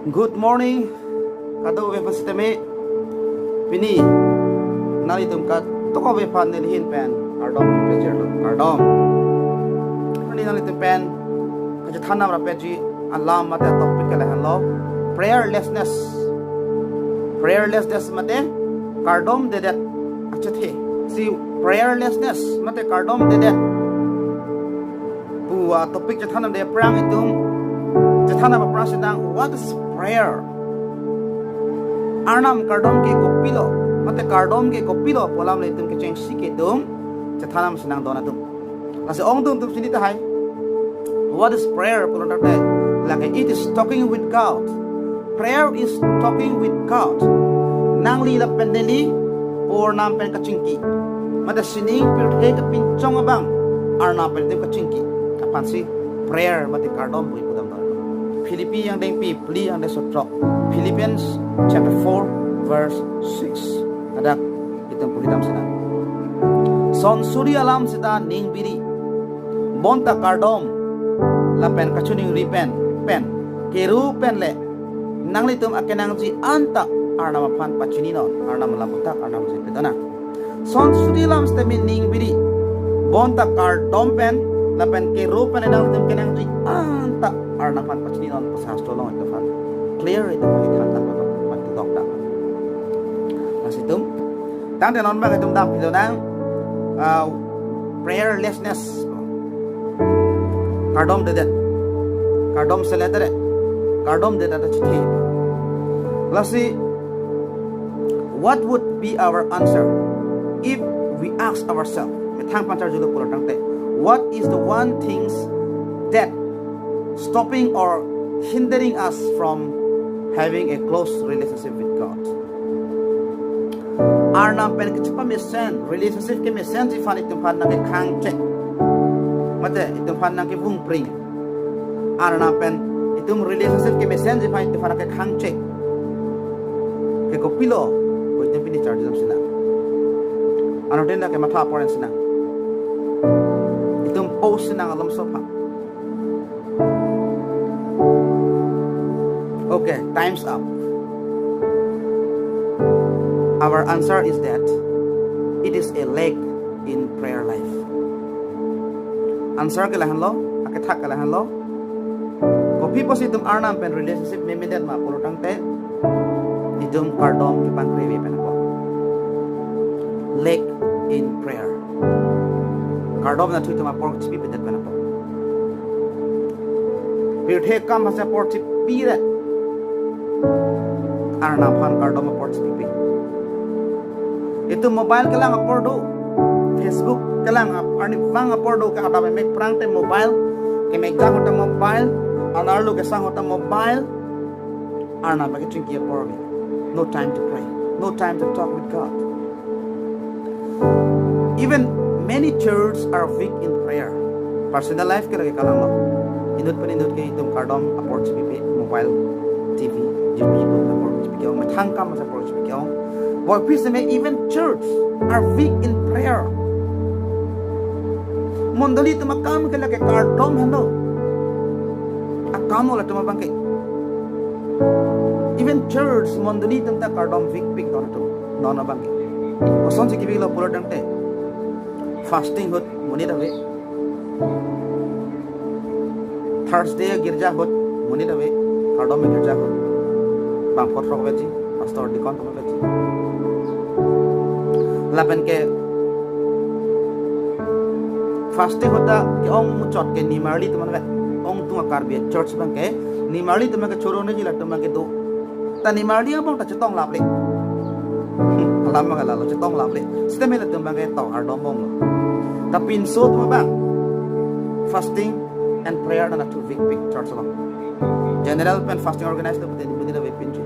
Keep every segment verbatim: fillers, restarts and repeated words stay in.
Good morning, kadokave aphan sitame. Pini nanglitum kadokave aphan neli ahin pen kardom pajirlo, kardom. Pini nanglitum pen kachethan nang rapji alam mate topic ke lahenlo, prayerlessness. Prayerlessness mate kardomdedet achethe. Si prayerlessness mate kardomdedet pu atopic chethan nangji aphrang itum chethan nang aphrang si nang, what is prayer? Arnam kardom ke kopilo, mate kardom ke kopilo pu alam le itum kechengsi ke itum chethan nang si nang don atum. Lasi ongdung atum chini tahai, what is prayer pulo tangte, lake it is talking with God. Prayer is talking with God. Nangli lapen neli Arnam pen kachingki, mate sining pirthe kepinchong abang Arnam pen itum kachingki aphansi prayer mate kardom pu ipu damdam. Philippi angdengpi phli angdengso throk, Philippians chapter four verse six. Hadak itum pulidam si nang. Son suri alam seta ning biri, bonta kardom lapen kachiningri pen, pen kero pen le nanglitum akenangji anta Arnam aphan pachininon, Arnam alam aputhak Arnam si pedona. Son suri alam seta ning biri, bonta kardom pen lapen kero pen le nanglitum kenangji anta Arnam aphan pachininon pu sastro along itum aphan clear itum aphan than tang, itum aphan tokdak. Lasi itum tangte non abang itum dam pilo nang, ah, prayerlessness. Kardomdedet, kardom seletere, kardomdedet achethe. Lasi, what would be our answer if we ask ourselves? Methang aphan charjulo pulo tangte, what is the one things that stopping or hindering us from having a close relationship with God? Arnam pen kachepamesen, relationship kemesenji aphan itum aphan nangkekhang chek, mate itum aphan nangkevung pring, Arnam pen itum relationship kemesenji aphan itum aphan nangkekhang chek ke kopilo pu itum pini charjudam si nang. Anuttin dak kematha apor en si nang. Itum pause si nang alomso aphan. Okay, time's up. Our answer is that it is a lack in prayer life. Answer ke lahenlo, akethak ke lahenlo. Kopi pusi itum Arnam pen relationship memedet ma pulo tangte, itum kardom kepangkre ave pen apot. Lack in prayer. Kardom nathu itum apor chipipedet pen apot. Pirthe akam aphansi apor chipiret. Arnam aphan kardom apor chipipe. Itum mobile kelang apor do, Facebook kelang ap-, arnivang apor do, ke adap emek aphrang te mobile, kemekjang ahut ta mobile, anerlo kesang ahut ta mobile, Arnam pen kachingki apor ave. No time to pray, no time to talk with God. Even many churches are weak in prayer. Personal life ke lake kalanglo. Inut pen inut ke itum kardom apor chipipe, mobile, T V, YouTube apor chipi ke-ong, methang akam apor chipi ke-ong. Boi phi seme even church are weak in prayer. Mondoli atum akam ke lake kardom henlo. Akam lo latum abang ke. Even church, mondoli atum ta kardom weak pik don atum. Non abang ke. Kosonsi kepiklo pulo tangte, fasting ahut monit ave. Thursday girja ahut monit ave. Kardom girja ahut. Bangpho throk aveji, pastor, deacon atum aveji. Lapen ke fasting ahut ta ke-ong muchot ke nimarli atum ave. Ongdung a-Karbi church abang ke nimarli atum ke choro neji latum abang ke do. Ta nimarli abang ta chetong laple. Alam abang lalo chetong laple. Sitame latum abang ke to kardom bomlo. Ta pinso atum abang fasting and prayer nathu weak pik church along. General pen fasting organize do pute monit ave pinji.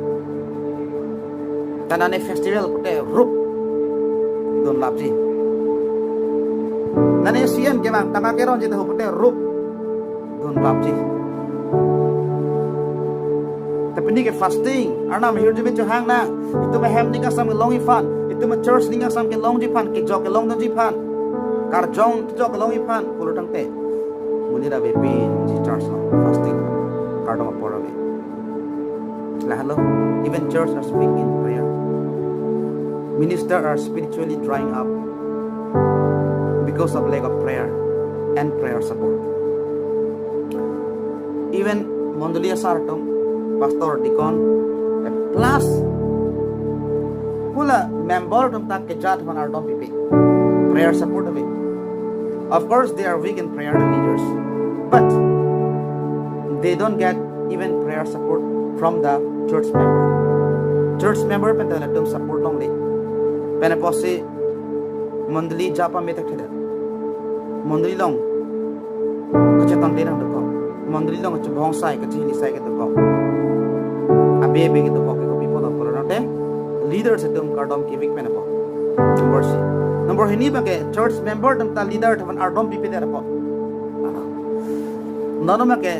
Ta nane festival pute rup dun lapji. Nane C M kevang tangka keronji ta pute rup dun lapji. Ta pini ke fasting, Arnam ahirjume chohang nang, itum ahem ning kangsam kelongji aphan, itum a-church ning kangsam kelongji aphan, kejok kelongdunji aphan, karjong kejok kelongji aphan pulo tangte, monit ave pinji church along fasting, kardom apor ave. Lahelo, even church are weak in prayer. Minister are spiritually drying up because of lack of prayer and prayer support. Even mondoli asar atum, pastor, deacon, plus hala member atum ta kejat aphan ardom pipe. Prayer support ave. Of course, they are weak in prayer, the leaders, but they don't get even prayer support from the church member. Church member pen ta latum support longle. Pen apotsi mondoli japa metek theda. Mondoli along kachetongte nangdokok. Mondoli along kachebongsai, kachihlisai kedokok. Abe abe kedokok ke kopi apotlo pulote, leaders atum kardom kevek pen apot. Number three. Number hini abangke church member atum ta leader atum aphan ardom pipedet apot. Non abangke,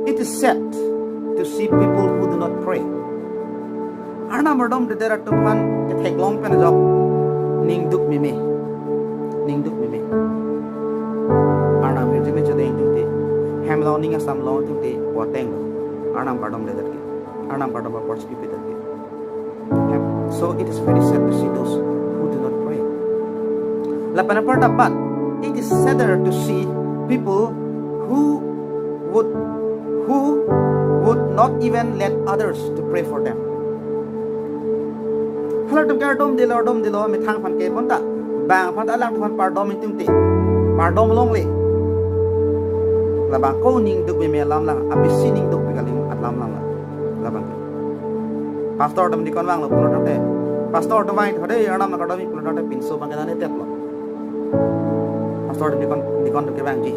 it is sad to see people who do not pray. Arnam ardomdedet atum aphan ketheklong pen ajok ning duk meme. Ning duk meme. Arnam hirjume chodeng tungte, hem along ning asam long tungte, poteng lo. Arnam ardomdedet ke, Arnam ardom apor chipipedet ke. Hem. So it is very sad to see those who do not pray. Lapen apar dapat, it is sadder to see people who would who would not even let others to pray for them. Halatum ke ardomdelo, ardomdelo, methang aphan ke bonta, bang aphan ta alang aphan pardom tungte, pardom longle. Labang ko ning duk meme alam lang, abisi ning duk pi kali alam lang. Labang ke. Pastor atum, deacon vanglo pulote, pastor atum vang hode Arnam nangkardom pulote pinso abangke nangne teplo. Pastor atum, deacon, deacon atum kevangji.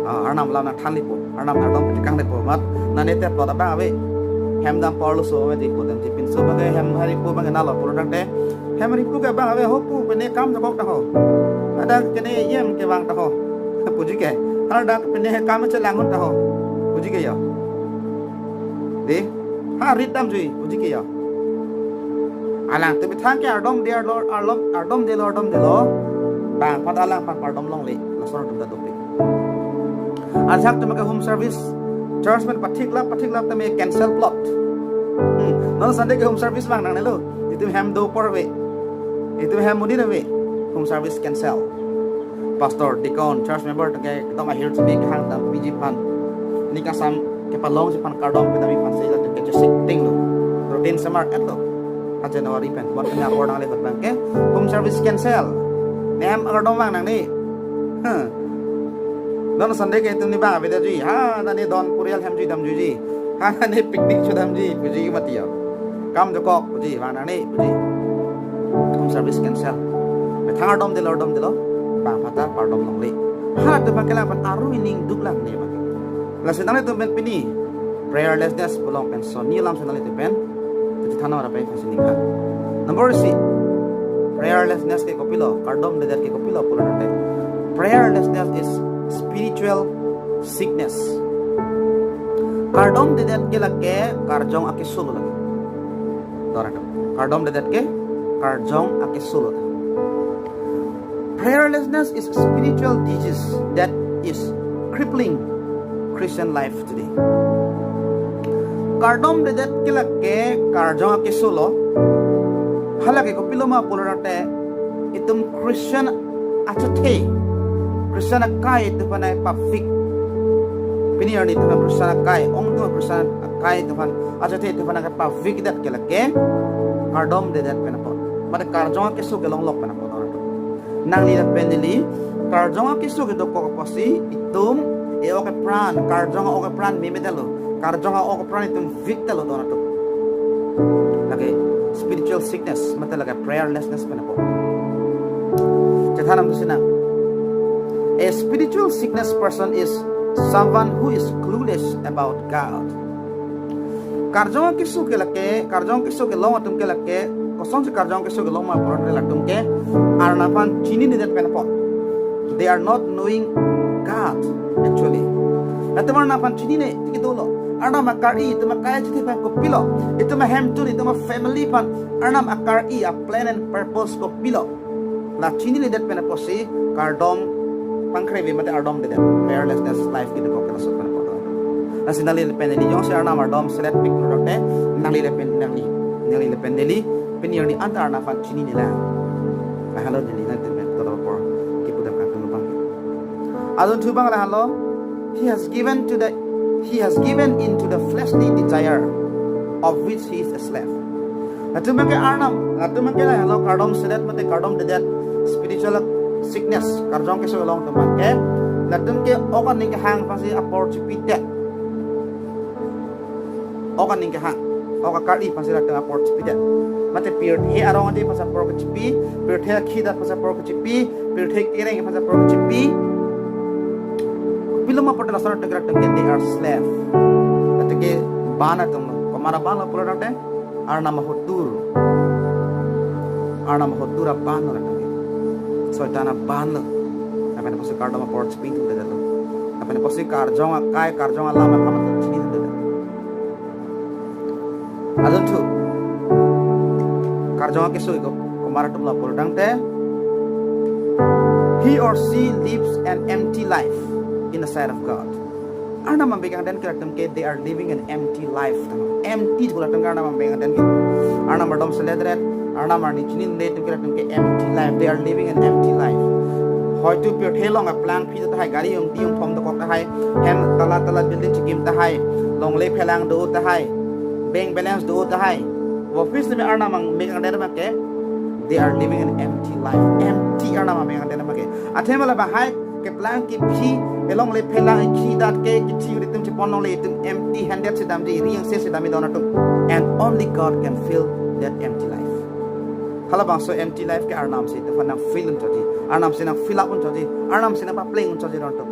Ah, Arnam alam nangthanlepo, Arnam ardom petikanglepo, mat nangne teplo ta abang ave. Hem dam porloso ave di pulote, pinso abangke hem haripo abangke nalo pulote, hem haripo ke abang ave, ho pu pine kam jakok ta ho. Ada kene yem kevang ta ho. Puji ke. Ada pine kam chelang un ta ho. Puji ke ya. Di, ha rit damjui, puji ke ya. Alangtum methang ke ardomdelo, arlom, ardomdelo, ardomdelo. Bang aphan alang aphan pardom longle. Lason atum ta dopik. Ajahak atum ke home service, church pen pathik lap, pathik lap tame cancel plot. Hmm. Non Sunday ke home service vang nangnelo. Itum hem do apor ave. Itum hem monit ave. Home service cancel. Pastor, deacon, church member atum ke ekdom ahirjume kehang dam piji aphan, ning asam kepalongji aphan, kardom pedamji aphan si latum ke chesik dinglo. Routine semar etlo. Ha January pen, bon kena apor nangle ahut abangke home service cancel. Ne hem kardom vang nangne. Huh. Non Sunday ke itum ne bang avedetji. Ha, nangne don purial hem jui damjuiji. Ha, nangne picnic chodamji, puji mati ya. Kam jakok, puji, vang nangne, puji. Home service cancel. Methang ardomdelo, ardomdelo, bang aphan ta pardom longle. Halatum abangke alang aphan arui ning duk lang ne abangke. Lasi nanglitum pen pini prayerlessness pu along pen son ni alam si nanglitum pen chethan nang ra pen si ning ha. Number three, prayerlessness ke kopilo, kardomdedet ke kopilo pulote, prayerlessness is spiritual sickness. Kardomdedet ke lake karjong akeso lo lake. Dora kam. Kardomdedet ke karjong akeso lo. Prayerlessness is a spiritual disease that is crippling Christian life today. Kardomdedet ke lake karjong akeso lo. Halake kopiloma pulote, itum Christian achethe, Christian akai itum aphan pavik. Pini arni itum Christian akai, ongdung Christian akai itum aphan, achethe itum aphan pavikdet ke lake kardomdedet pen apot, mate karjong akeso kelonglok pen apot. Nangli lapen neli karjong akeso kedokok apotsi itum e-ok epran, karjong a-ok epran memedetlo, karjong a-ok epran itum vikdetlo don atum. Lake spiritual sickness, mate lake prayerlessness pen apot. Chethan nang tu sinang. A spiritual sickness person is someone who is clueless about God. Karjong akeso ke lake, karjong akeso kelong atum ke lake, kosonsi karjong akeso kelongma pulote latum ke Arnam aphan chininedet pen apot. They are not knowing God, actually. Latum Arnam aphan chinine tiki dolo. Arnam akari, itum akai achethe aphan kopilo, itum ahemtun, itum afamily aphan Arnam akari, aplan and purpose kopilo, la chininedet pen apotsi kardom pangkre ave mate ardomdedet, prayerlessness life kedokok ke laso pen apot. Lasi nangli lapen neli jongsi Arnam ardom selet pik pulote, nangli lapen nangli, nangli lapen neli, pini arni anta Arnam aphan chinine lang. Lahelo neli nangtum pen kotor apor kipudam kangtung abang. Adunthu abang lahelo, he has given to the, he has given into the fleshly desire of which he is a slave. Latum abang ke Arnam, latum abang ke lahelo kardom selet mate kardom dedet, spiritual sickness, karjong keso along atum abang ke, latum ke ok aning kehang aphansi apor chipidet. Ok aning kehang, ok akari aphansi latum apor chipidet. Mate pirthe arong adi aphansi apor kechipi, pirthe akhi adat aphansi apor kechipi, pirthe kereng aphansi apor kechipi. Pilo ma pute lason atum ke, latum ke they are slave. Latum ke ban atumlo. Komat abang lo pulo tangte, Arnam ahotur. Arnam ahotur aban lo latum ke. Soitan aban lo. Lapen apotsi kardom apor chipingthudet lo. Lapen apotsi karjong akai, karjong alam atum atum chinithudet lo. Adunthu, karjong keso iko komat atumlo pulo tangte, he or she lives an empty life in the sight of God. Arnam abang ke angden ke latum ke, they are living an empty life. Empty pulo tangte Arnam abang ke angden ke. Arnam ardom selet ret, Arnam arni chinine atum ke, latum ke empty life. They are living an empty life. Hoitu pirthe along aplang phi tahai, gari ongdi ongphom dokok tahai, hem tala tala building chikim tahai, longle phelang do tahai, bank balance do tahai. Office me Arnam abang ke angden abang ke, they are living an empty life. Empty Arnam abang ke angden abang ke. Athema la bahai keplang kephi, elongle phelang, ikhi adat ke, kithi uritum chepon longle, itum empty handed si damji, ri angse si damji don atum. And only God can fill that empty life. Halabangso empty life ke Arnam si itum aphan nang fill un chotji, Arnam si nang fill up un chotji, Arnam si nang papleng un chotji don atum.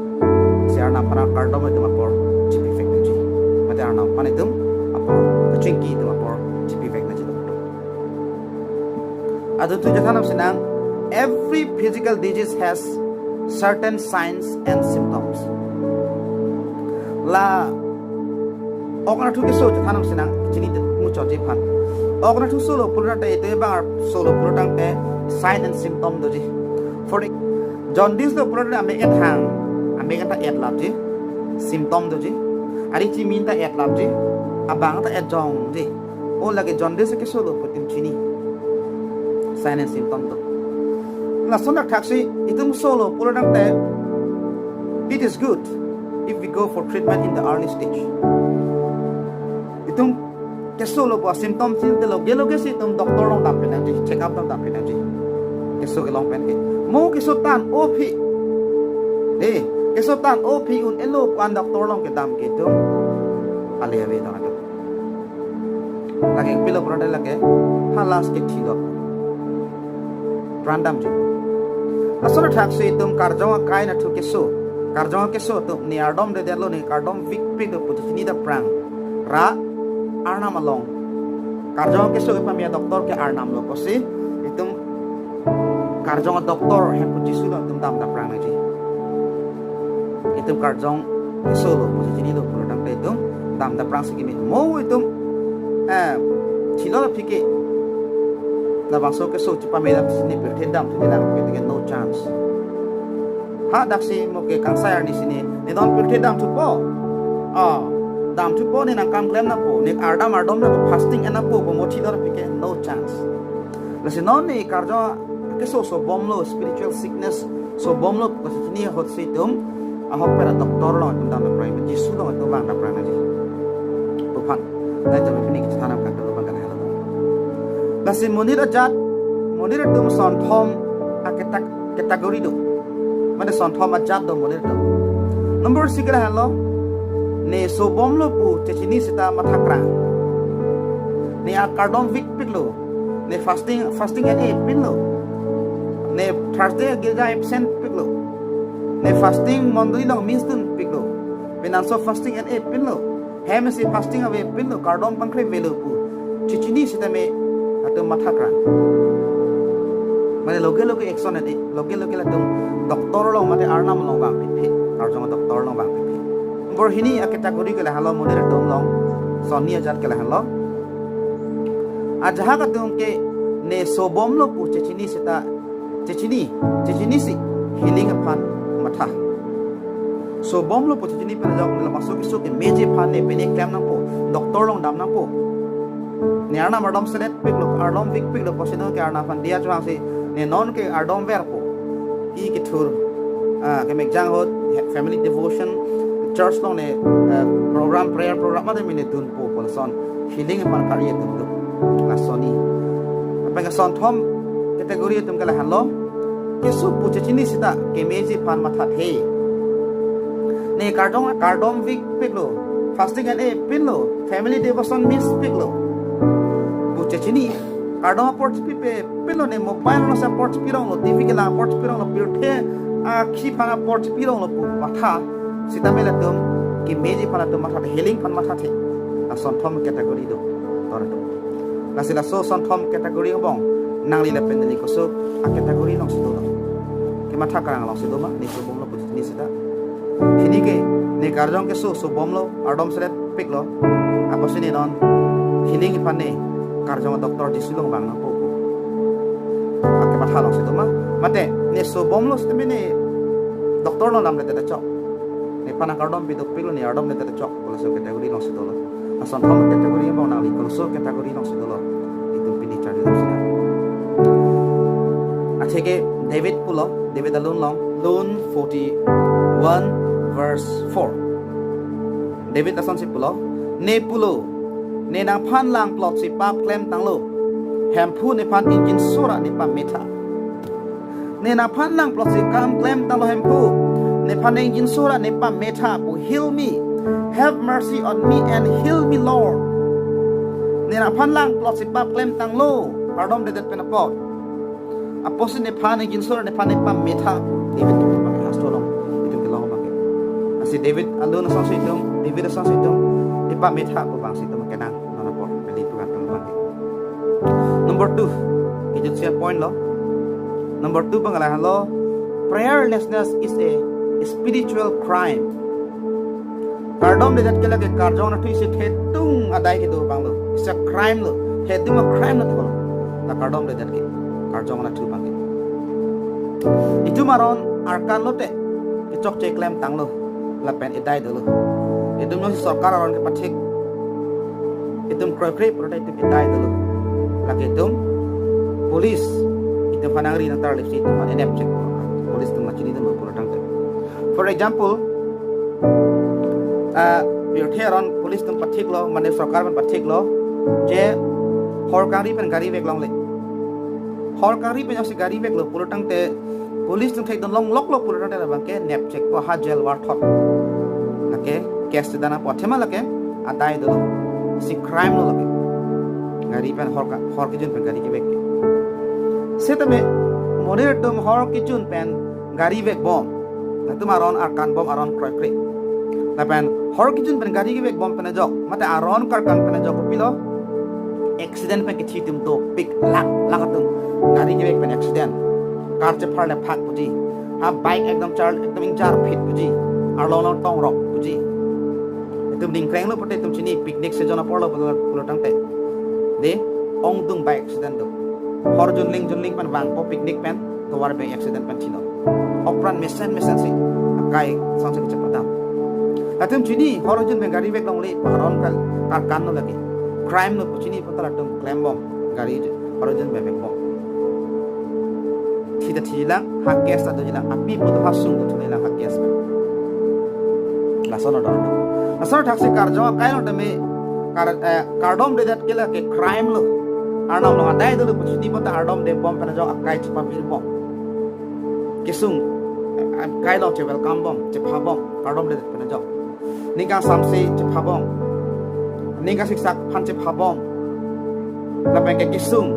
Si Arnam aphan kardom itum apor chipivek nangji. Mate Arnam aphan itum apor kachingki, itum apor chipivek nangji don atum. Adunthu chethan nangsinang, every physical disease has certain signs and symptoms. La ok anatthu keso chethan nangsinang, chinine muchotji aphan. Ok anatthu solo pulo tangte, itum abang solo pulo tangte sign and symptom doji. For the jaundice lo pulo tangte amek et hang, amek ta et lapji, symptom doji. Ari chimin ta et lapji, abang ta et jongji. O lake jaundice keso lo pu itum chini. Sign and symptom do. Lason athak si itum solo pulo tangte, it is good if we go for treatment in the early stage. Itum keso lo pu symptom si te loge loge si itum doctor along dampi nangji, check up along dampi nangji. Keso kelong pen ke. Mo keso tang-o aphi. De, keso tang-o aphi un-elo pu an doctor along kedam ke itum ale ave don atum. Lake pilo pulo tangte lake, ha last ke thilo. Pran damji. Lason athak si itum karjong akai anatthu keso, karjong keso atum ne ardom dedetlo, ne kardom vikpik do pu chini dapprang ra Arnam along. Karjong keso kepame doctor ke Arnam lo pusi itum karjong doctor hempu Jisu along itum dam dapprang nangji. Itum karjong keso lo pusi chinilo pulo tangte itum dam dapprang si kimi. Mo itum, eh, thilo aphi ke, labangso keso chepame dam si ne pirthe damthu lang ke, no chance. Ha daksi mo ke kangsai arni si ne, ne non pirthe damthupo. Ah, damthupo, ne nangkam klem nangpo, ne ardam ardom nangpo, fasting en nangpo pu mo thilo aphi ke, no chance. Lasi non ne karjong keso sobomlo, spiritual sickness sobomlo pu kachini ahut si itum ahok pera doctor along itum dam dapprang, Jisu along itum vang dapprang nangji. Pu aphan nangtum pini kachethan nangkangtung abang ke lahelo. Lasi monit ajat, monit atum sonthom aketak category do. Mane sonthom ajat do monit atum. Number isi ke lahelo, ne sobomlo pu chechini seta mathakrang. Ne akardom vikpiklo. Ne fasting, fasting en-e pinlo. Ne Thursday girja absent piklo. Ne fasting mondoli along miss dunpiklo. Penanso fasting en-e pinlo. Hem si fasting ave pinlo, kardom pangkre avelo pu chechini sitame latum mathakrang. Mane loge loge action en-e, loge loge latum doctor along mate Arnam along vangpiphi, karjong doctor along vangpiphi. Bor hini acategory ke lahelo monit atum along, sonni ajat ke lahelo. Ajahak atum ke ne sobomlo pu chechini seta, chechini, chechinisi healing aphan matha. Sobomlo pu chechini pen ajok ne laso keso kemeji aphan ne pine klem nangpo, doctor along dam nangpo. Ne arnam ardom selet piklo, ardom vik piklo, pusi non ke arnam aphan diya chuangsi ne non ke ardom verpo. Ke kethur, ah, kemekjang ahut, family devotion, church along ne, ah, program, prayer program mate mene dunpo, pu lason healing aphan kari atum do. Lason hini. Lapen ke sonthom category atum ke lahenlo. Keso pu chechini seta kemeji aphan mathathe. Ne kardom, kardom vik piklo, fasting and a pinlo, family devotion miss piklo pu chechini, kardom apor chipi pe pinlo, ne mobile along si apor chipi ronglo, T V kelang apor chipi ronglo, pirthe akhi aphan apor chipi ronglo pu matha seta me latum kemeji aphan atum mathathe, healing aphan mathathe. Asonthom category do, tor do. Lasi laso sonthom category angbong nangli lapen neli koso a category alongsi dolo? Kematha karang alongsi doma, ne sobomlo pu chechini seta? Hini ke ne karjong keso sobomlo, ardom selet piklo, apotsi ne non healing aphan ne karjong doctor Jisu along vang nangpo pu a kematha alongsi doma? Mate ne sobomlo seta me ne doctor along damledet ta chok, nephan akardom piduk piklo, ne ardom ledet ta chok, pu laso category alongsi dolo? Asonthom category angbong nangli koso category alongsi dolo, itum pini charli dam sina. Atheke David pulo, David alun along, Lun forty-one verse four. David lasonsi pulo, ne pulo, ne nangphan langplotsi pap klem tanglo, Hemphu nephan ingjinso ra ne pametha. Ne nangphan langplotsi kam klem tanglo Hemphu, nephan ingjinso ra ne pametha pu, heal me, have mercy on me and heal me, Lord. Ne nangphan langplotsi pap klem tanglo, kardom ledet pen apot, apotsi nephan ingjinso ra nephan ne pametha pu David kepu abang ke, hastro along itum kelong abang ke. Lasi David alun asonsi itum, David asonsi itum, ne pametha pu abangsi itum kenang, non apor peli pu atum abang ke. Number two, kejut sia point lo. Number two abang lahenlo, prayerlessness is a spiritual crime. Kardom ledet ke lake karjong anatthu isi thedung adai kedo abang lo. It's a crime lo. Thedung a crime lo tokolo. La kardom ledet ke, karjong anatthu abang ke. Itum aron arkan lote kechokche klem tanglo, lapen edai dolo. Itum non sorkar aron kepathik, itum kroikre pulote itum edai dolo. Lake itum police, itum aphan nangri nangtarlipsi itum aphan enep chek. Police atum la chinidun pulo tangte. For example, ah, pirthe aron police atum pathiklo, mane sorkar pen pathiklo, je hor kangri pen gari vek longle. Hor kangri pen jongsi gari veklo pulo tangte, police atum thekdun longloklo pulo tangte labang ke nep chekpo, ha jail varthot. Lake case chedan apot athema lake adai dolo. Isi crime lo lake. Gari pen hor ka, hor kejun pen gari kevek ke. Setame monit atum hor kejun pen gari vekbom, latum aron arkanbom, aron kroikre. Lapen hor kejun pen gari kevekbom pen ajok, mate aron karkan pen ajok kopilo? Accident pen kethi atum dopik, lakh lakh atum gari kevek pen accident. Car chepharle phak puji, ha bike ekdom char, ekdom ingjar phit puji, arlo along tongrok puji. Itum ningkreng lo pute itum chini, picnic season apor lo pulo, pulo tangte. De, ongdung bike accident do. Hor junling junling pen vangpo picnic pen, tovar pen accident pen thilo. Okpran mesen mesen si akai sangsi kechepadam. Latum chini, hor jun pen gari vek longle, aron kal, karkan lo lake. Crime lo pu chini puta latum klembom, gari hor jun pen vekbom. Thita thilang, ha case ta dojilang, api putu ha sung tu thunelang ha case pen. Lason adon. Lason thaksi karjong akai lo tame, kar, eh, kardom dedet ke lake crime lo. Arnam along adai dolo pu chini puta ardom debom pen ajok akai chepavirbom. Kesung, eh, akai along che welcome bom, chephabom, kardom dedet pen ajok. Ningkan samse chephabom. Ningkan siksak aphan chephabom. Lapen ke kesung,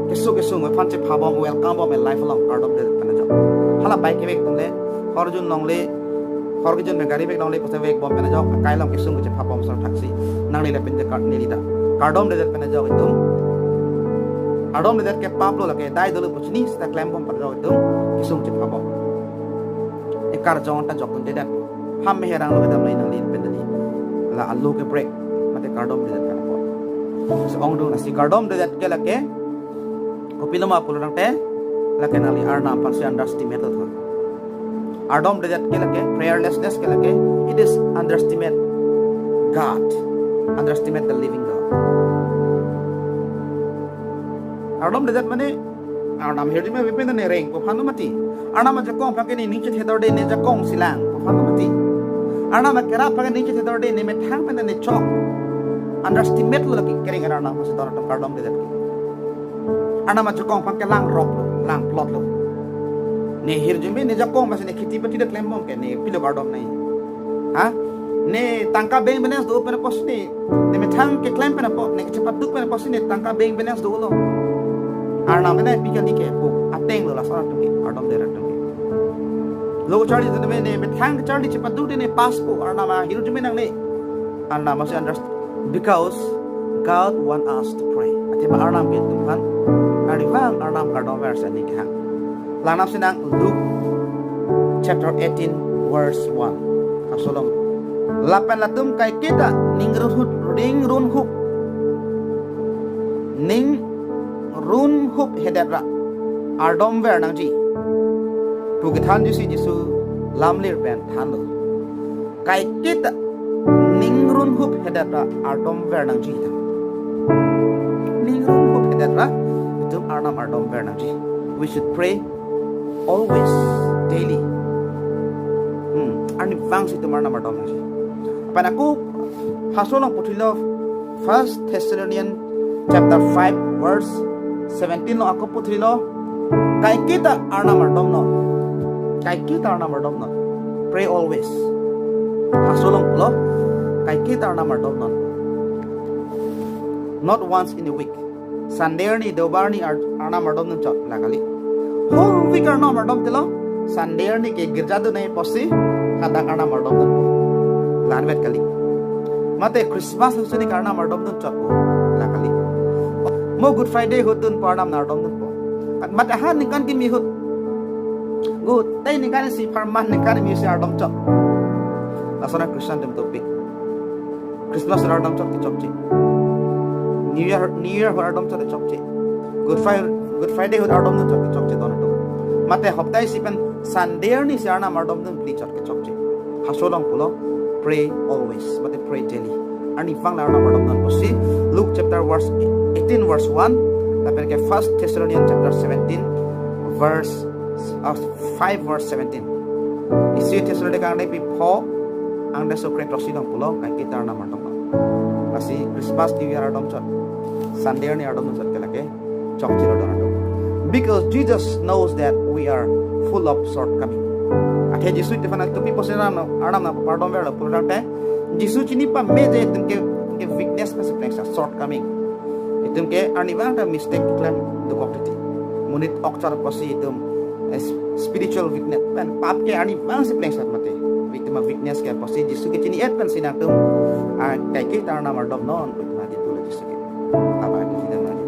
kesung kesung aphan chephabom, welcome bom, a life along kardom dedet pen ajok. Hala bike kevek atum le, hor jun longle, hor kejun pen gari vek longle pusi vekbom pen ajok, akai along kesung chephabom sar thaksi. Nangli lapen de kar neli ta. Kardom dedet pen ajok itum. Kardom dedet ke pap lo lake, dai dolo pu chini seta klembom pen ajok itum kesung chephabom. E karjong ta jokdun dedet. Ham meherang lo kedam nai nangli pen neli. La alo ke break. Mate kardom dedet pen apot. So ongdung, lasi kardom dedet ke lake, kopiloma pulo tangte, lake nangli arnam aphansi underestimate lo tho. Ardomdedet ke lake, prayerlessness ke lake, it is underestimate God, underestimate the living God. Ardomdedet mane, Arnam ahirjume pen ne rengpo aphan mati. Arnam ajakong aphan ke ne ning chethedorde, ne jakong si langpo aphan mati. Arnam akerap aphan ke ning chethedorde, ne methang pen ne chok. Underestimate lo lake kereng Arnam si don atum ardomdedet ke. Arnam ajakong aphan ke langroklo, langplotlo. Ne ahirjume, ne jakong aphansi ne kheti pati det klembom ke, ne pilo kardom nangji. Ha? Ne tangka bank balance do pen apotsi ne, ne methang keklem pen apot, ne kachepaduk pen apotsi ne tangka bank balance dolo. Arnam ne pi kali kepo, ateng lo lason atum ke, ardomdedet atum ke. Lo charli tu ne, ne methang charli chepadukde ne passpo, Arnam ahirjume nangne. Arnam masi understand. Because God want us to pray. Athema Arnam ke itum aphan arnivang Arnam kardomver si ning kehang. Langnam sinang Luke chapter eighteen verse one. Haso along. Lapen latum kaiketa ning runhup, ning runhup, ning runhuphedet ra ardomver nangji pu kethanji si Jisu lamlir pen thanlo. Kaiketa ning runhuphedet ra ardomver nangji ta. Ning runhuphedet ra itum Arnam ardomver nangji. We should pray always, daily. Hmm, arnivang si itum Arnam ardom nangji. Lapen ako haso along puthilo, First Thessalonians chapter five verse seventeen along ako puthilo, kaiketa Arnam ardomnon. Kaiketa Arnam ardomnon. Pray always. Haso along pulo, kaiketa Arnam ardomnon. Not once in a week. Sunday arni, Deobar arni ar-, Arnam ardomdun chot, la kali. Whole week Arnam ardomtelo, Sunday arni ke girja dun nangji apotsi hadak Arnam ardomdunpo. La-anvet kali. Mate Christmas ahutsi ne Arnam ardomdun chotpo, la kali. Mo Good Friday ahut dunpo Arnam ardomdunpo. Mate ha ningkan kimi ahut, Good Friday ningkan isi apharman ningkan kimi ahutsi ardom chot. Lason a Christian atum dopik. Christmas ahut ardom chot ke chokche. New Year, New Year ahut ardom chot ke chokche. Good Friday, Good Friday ahut ardomdun chot ke chokche don atum. Mate hopta isi pen Sunday arni si Arnam ardomdun phli chot ke chokche. Haso along pulo, pray always, mate pray daily. Arnivang la Arnam ardomdun pusi Luke chapter verse eighteen verse one, lapen ke First Thessalonians chapter seventeen verse, uh, five verse seventeen. Isi Thessalonica angdengpi pho, angdengso kre throksi along pulo, kaiketa Arnam ardomnon. Lasi Christmas, New Year ardom chot, Sunday arni ardom chot ke lake chokchelo don atum. Because Jesus knows that we are full of shortcoming. Athe Jisu itum aphan nangtupi apotsi Arnam, Arnam nangpardomverlo pulo tangte, Jisu chini pame je itum ke, ke weakness pensi plengsa, shortcoming. Itum ke arnivang ta mistake klem dokok titi. Monit okchar apotsi itum, eh, spiritual weakness pen pap ke arnivang si plengsa mate. Itum a-weakness ke apotsi Jisu ke chini-et pensi nangtum, ah, kaiketa Arnam ardomnon pu itum adi pulo Jisu ke. Apa itu tidak lagi?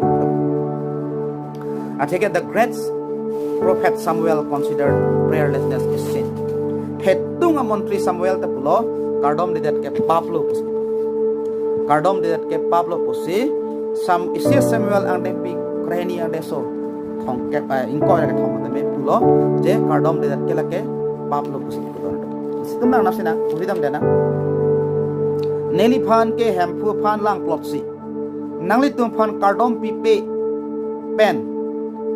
Athe ke the great prophet Samuel considered prayerlessness a sin. Thedung amontri Samuel ta pulo, kardomdedet ke paplo pusi. Kardomdedet ke paplo pusi, Sam, isi Samuel angdengpi kre hini angdengso thomkep, eh, ingkoi ra kethom tame pulo, je kardomdedet ke lake paplo pusi pu don atum. Situm nang nasi nang, uri dam dena. Neliphan ke Hemphu aphan langplotsi nanglitum aphan kardom pipe pen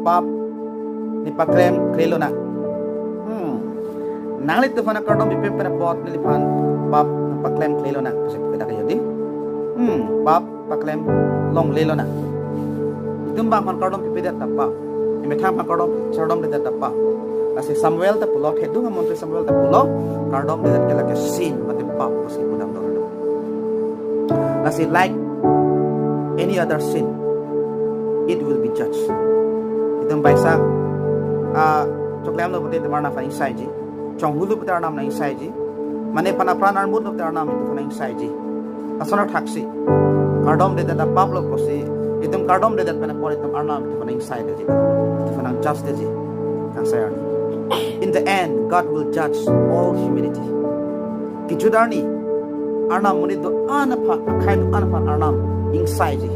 pap nepaklem klelo nang. Hmm. Nanglitum aphan kardom pipe pen apot neliphan pap nepaklem klelo nang. Pusi pu kedak yodi. Hmm. Pap paklem longlelo nang. Itum bang aphan kardom pipedet ta pap. Emethang aphan kardom, chardomdedet ta pap. Lasi Samuel ta pulo, thedung amontri Samuel ta pulo, kardomdedet ke lake sin, mate pap pusi pudam don atum. Lasi like any other sin, it will be judged. Itum baisa, ah, choklemlo pute itum Arnam aphan ingsaiji. Chonghulu pute Arnam nang ingsaiji. Mane aphan apran armutlo pute Arnam itum aphan ingsaiji. Lason athaksi kardomdedet ta paplo pusi, itum kardomdedet pen apot itum Arnam itum aphan ingsaidetji, itum aphan judgedeji. Kangsai arni. In the end, God will judge all humanity. Kejut arni Arnam monit do-an aphan, akhei do-an aphan Arnam ingsaiji,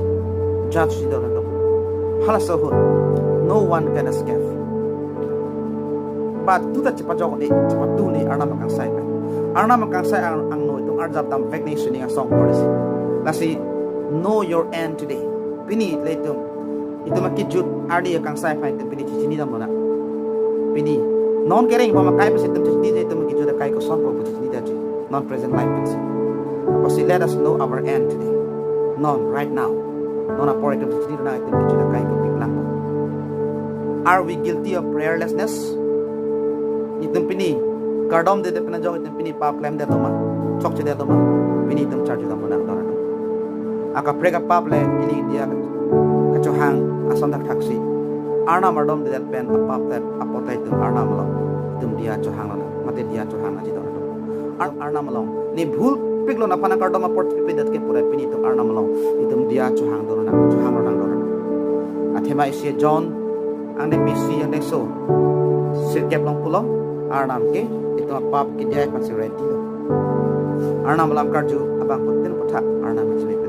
judgeji don atum. Halaso ahut, no one can escape. Patu ta chepajok ne, chepatu ne Arnam akangsai pen. Arnam akangsai ang, angno itum arjap damvek ne sining asong polisi. Lasi, know your end today. Pini le itum, itum akejut ardi akangsai pen itum pini chechini damlonang. Pini, non kereng bom akai pensi itum chechini, itum akejut akai kosonpo pu chechini damji. Non present life pensi. Apotsi let us know our end today. Non, right now. Non apor itum chechini nang itum kejut akai kopi plangpo. Are we guilty of prayerlessness? Itum pini kardomdedet pen ajok itum pini pap klemdetlo ma, chokchedetlo ma, pini itum charju damlonang don atum. Akaprek apap le ili diya kachohang ason thakthaksi. Arnam ardomdedet pen apap ta apot ta itum Arnam along itum diya chohanglonang, mate diya chohang nangji don atum. Ar-, Arnam along ne bhulpiklo, nangphan nangkardom apor pipedet ke pura pini itum Arnam along itum diya chohang don nang, chohanglonang don atum. Athema isi John angdengpi isi angdengso sirkep along pulo, Arnam ke itum apap kediya aphansi ready lo. Arnam alam karju abangphutin aphuthak Arnam chini.